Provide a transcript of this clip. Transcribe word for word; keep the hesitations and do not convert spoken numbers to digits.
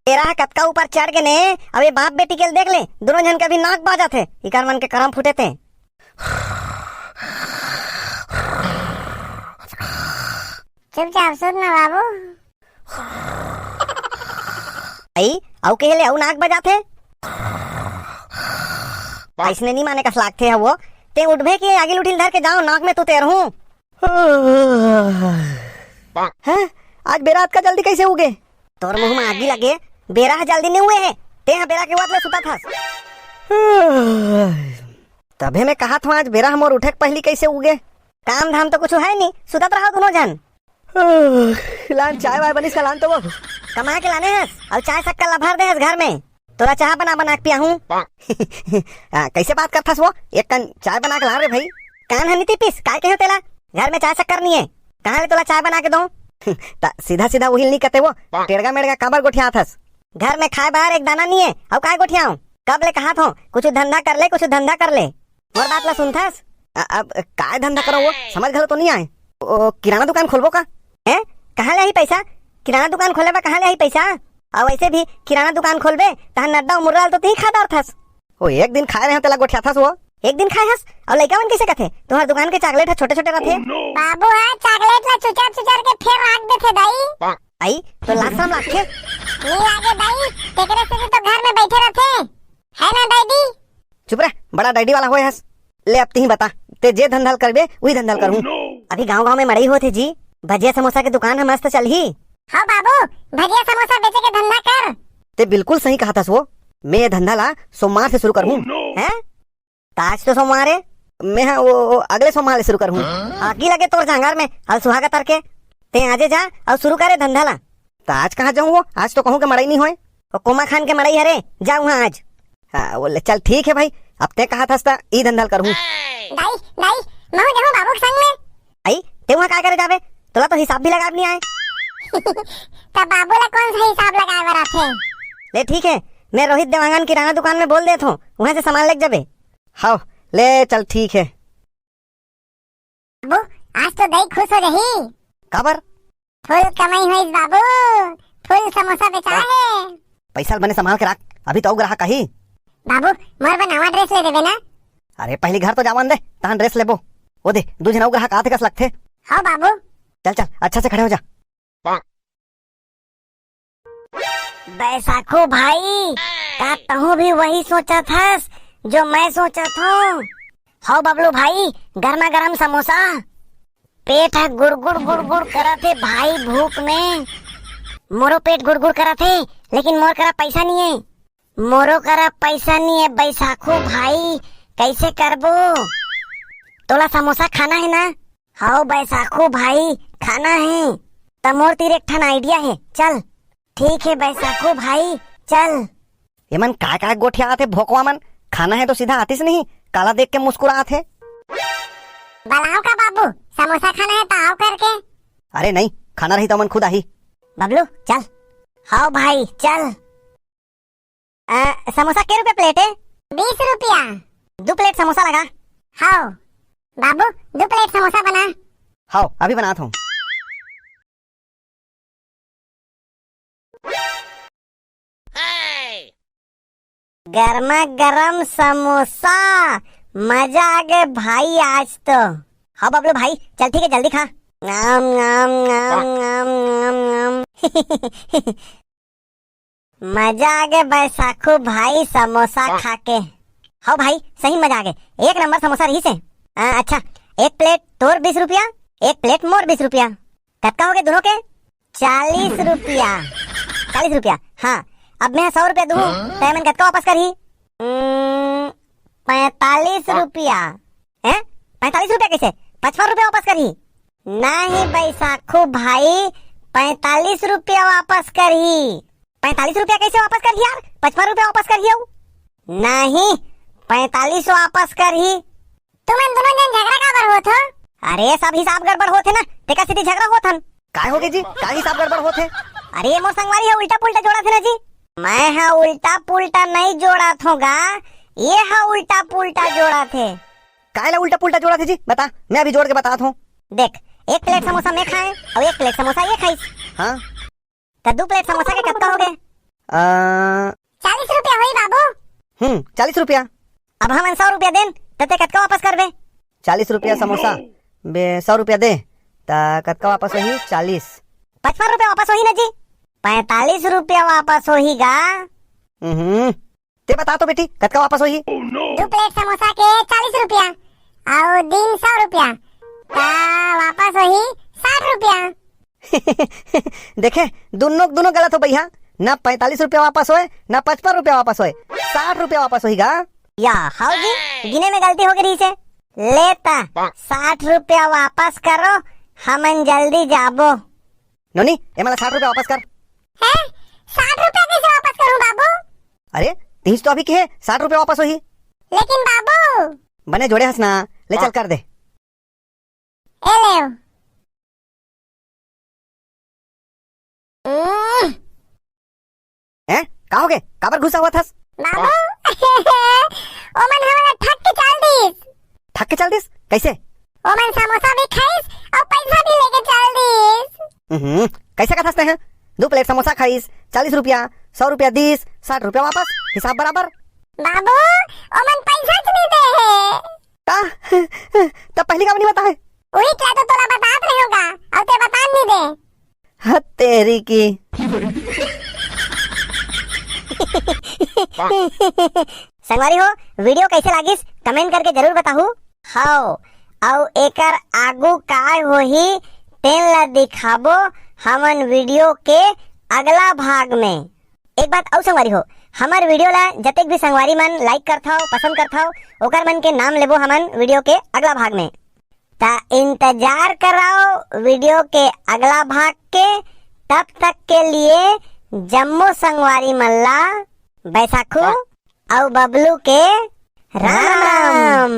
तेरा ह कतका ऊपर चढ़ गे ने। अब ये बाप बेटी के ल देख ले, दोनों झन के अभी नाक बाजत हे, इकर मन के करम फूटे ते। चुपचाप सुत ना बाबू। आई, अउ कहे ले, अउ नाक बजात हे। अइसने नी माने कस लागथे ह वो। ते उठबे के आगी ल उठिल धर के जाओ, नाक में तू तेरहूं। हैं? आज बेरा अतका जल्दी कइसे उगे? तोर मुंह में आगी लगे, बेरा ह जल्दी नी उगे हे। ते ह बेरा के वत ले सुतत हस। तभे मैं कहत हूं, आज बेरा ह मोर उठे के पहिली कइसे उगे? काम धाम तो कुछ है नी, सुतत रहो दोनों झन। लान चाय वाय बनिस का लान तो वो। कमा के लाने हस, अउ चाय शक्कर ला भर दे हस घर में। तोला चाह बना बना के पियाहूं। आ, कइसे बात करथस वो? एक कन चाय बना के ला रे भाई। कान ह नी टिपिस, काय कहे तेला? घर में चाय शक्कर नी हे, कहां ले तोला चाय बना के दो? त सीधा सीधा उहिल नी कते वो, टेड़गा मेड़गा काबर गोठियात हस? घर में खाए बाहर एक दाना नी हे, अउ काय गोठियाऊं? कब ले कहात हों, कुछ धंधा कर ले, कुछ धंधा कर ले। मोर बात ला सुनथस? अ-, अब काय धंधा करो वो, समझ घलो तो नी आए। ओ, किराना दुकान खोलबो का? हैं? कहां ले आही पैसा? किराना दुकान खोले बर कहां ले आही पैसा? अउ वैसे भी किराना दुकान खोलबे, तहां नड्डा अउ मुर्रा ल तो तिही खा डारथस। ओ, एक दिन खाए रहे तेला गोठियाथस वो। एक दिन खाए हस, अउ लइका मन कइसे कथे, तुहर दुकान के चॉकलेट ह छोटे-छोटे रथे। बाबू ह चॉकलेट ला चुचर-चुचर के फेर राख देथे दाई। आई, तो लाज शरम लागथे? नी लागे दाई, तेकरे से तो घर में बैठे रथे। है ना डैडी? चुप रह, बड़ा डैडी वाला होए हस। ले अब तिही बता, ते जे धंधा ल करबे, उही धंधा ल करहूं। अभी गांव-गांव में मड़ई होत हे जी, भजिया समोसा के दुकान ह मस्त चलही। हाँ बाबू, भजिया समोसा बेचे के धंधा कर। ते बिल्कुल सही कहत हस वो, मैं ये धंधा ला सोमवार से शुरू करहूं। हैं? त आज तो सोमवार हे। मैं ह वो, वो अगले सोमवार ले शुरू करहूं। आगी लगे तोर जांगर में, अउ सुहागा तर के। ते आजे जा अउ शुरू करे धंधा ला। त आज कहां जाहूं वो, आज तो कहूं के मड़ई नी होय। वो कोमा खान के मड़ई हरे, जा उहां आज। हाँ, वो ले, चल ठीक हे भाई, अब ते कहत हस त ई धंधा ल करहूं। दाई, दाई, महूं जाहूं बाबू के संग में। आई, ते उहां काय करे जाबे? तोला तो हिसाब भी लगाए नी आए। त बाबू ला कौन सा हिसाब लगाए बर आथे? ले ठीक हे, मैं रोहित देवांगन किराना दुकान में बोल देत हों, उहां से सामान लेके जाबे। हव, ले चल ठीक हे। बाबू, आज तो दई खुश हो जाही। काबर? फुल कमाई होइस बाबू, फुल समोसा बेचा हे। पैसा ल बने संभाल के राख, अभी तो अउ ग्राहक आही। बाबू, मोर बर नवा ड्रेस ले देबे ना? अरे पहली घर तो जावन दे, तहां ड्रेस लेबो। ओ दे, दू झन अउ ग्राहक आथे कस लगथे। हव बाबू। चल चल, अच्छा से खड़े हो जा। बैसाखू भाई, का तहूं भी वही सोचत हस जो मैं सोचत हूँ? हव बबलू भाई, गरमा गरम समोसा। पेट ह गुड़गुड़ गुड़गुड़ करत हे भाई भूख में। मोरो पेट गुड़गुड़ करत हे, लेकिन मोर करा पैसा नी हे। मोरो करा पैसा नी हे बैसाखू भाई, कैसे करबो? तोला समोसा खाना हे ना? हव बैसाखू भाई, खाना हे। त मोर तीर एक ठन idea हे, चल। ठीक हे बैसाखू भाई, चल। एमन काय काय गोठियात हे भोकवा मन? खाना हे तो सीधा आतिस नहीं, काला देख के मुस्कुरात हे। बलाओ का बाबू, समोसा खाना हे त आओ करके। अरे नहीं, खाना रही तो मन खुद आही। बबलू, चल। हव भाई, चल। अ, समोसा के रुपया प्लेट हे? बीस रुपया। दू प्लेट समोसा लगा। हव। बाबू, दू प्लेट समोसा बना। हव, अभी बनात हूँ। गरमा गरम समोसा, मजा आ गे भाई आज तो। हव बबलू भाई, चल ठीक हे, जल्दी खा। आम, आम, आम, आम, आम, आम। मजा आ गे बैसाखू भाई समोसा खा के। हव भाई, सही मजा आ गे, एक नंबर समोसा रहिस हे। आ, अच्छा, एक प्लेट तोर बीस रुपया, एक प्लेट मोर बीस रुपया। कतका हो गे दोनों के? चालीस रुपया। चालीस रुपया, हाँ। अब मैं सौ रुपया दूँ, त एमन कतका वापस करही? उम्म, पैंतालीस रुपया। हैं? पैंतालीस रुपया कैसे? पचपन रुपया वापस करही। नहीं बैसाखू भाई, पैंतालीस रुपया वापस करही। पैंतालीस रुपया कैसे वापस करही यार? पचपन रुपया वापस करही अउ। नहीं, पैंतालीस वापस करही। तुमन दोनों जन झगड़ा काबर होत हो? अरे, सब हिसाब गड़बड़ होथे ना, तेकर सेती झगड़ा होत हन। काय होगे जी? काय हिसाब गड़बड़ होथे? अरे, ये मोर संगवारी ह उल्टा पुल्टा जोड़त हे ना जी। मैं ह उल्टा पुल्टा नहीं जोड़त हों गा, ये ह उल्टा पुल्टा जोड़त हे। काय ला उल्टा पुल्टा जोड़त हे जी? बता, मैं अभी जोड़ के बतात हों। देख, एक प्लेट समोसा मैं खाए अउ एक प्लेट समोसा ये खाइस। हाँ। त दू प्लेट समोसा के कतका होगे? चालीस रुपया होही बाबू। हम्म, चालीस रुपया। अब हमन सौ रुपया देन, त ते कतका वापस करबे? चालीस रुपया समोसा, बे, सौ रुपया दे, त कतका वापस होही? चालीस। पचपन रुपया वापस होही ना जी। पैंतालीस रुपया वापस होही गा। हम्म, ते बता तो बेटी, कतका वापस होही? दू प्लेट समोसा के चालीस रुपया अउ दीन सौ रुपया, त वापस होही साठ रुपया। देखे, दुनो, दुनो गलत हो भैया, ना पैंतालीस रुपया वापस होए, ना पचपन रुपया वापस होए, साठ रुपया वापस होही गा। या, हाउ जी, गिने में गलती हो गई रही से। ले त, साठ रुपया वापस करो, हमन जल्दी जाबो। नोनी, एमन ला साठ रुपया वापस कर। हैं? साठ रुपया कैसे वापस करूं बाबू? अरे, तीस तो अभी की है, साठ रुपया वापस होही। लेकिन बाबू। बने जोड़े हस ना, ले चल कर दे। ए लेव। उम्म। हैं? का होगे? काबर गुस्सा होवत हस? बाबू, ओमन हमन ला ठग के चल दिस। ठग के चल दिस? कैसे? ओमन समोसा भी खाइस अउ पैसा भी लेके चल दिस। हम्म, कैसे कथस तें? दू प्लेट समोसा खाइस, चालीस रुपया, सौ रुपया दिस, साठ रुपया वापस, हिसाब बराबर। बाबू, ओमन पैसा च नहीं दे हे। का? त पहली काबर नहीं बताए? उही क्या तो तोला बतात रहे होगा, अउ ते बता नहीं दे। हत तेरी की। संगवारी हो, video कैसे लागिस, comment करके जरूर बताहू। हव, अउ एकर आगू काय होही, तेन ला दिखाबो हमन video के अगला भाग में। एक बात अउ संगवारी हो, हमर video ला जतेक भी संगवारी मन like करथव, पसंद करथव, ओकर मन के नाम लेबो हमन video के अगला भाग में। त इंतजार कराओ video के अगला भाग के। तब तक के लिए जम्मो संगवारी मन ला बैसाखू अउ बबलू के राम राम।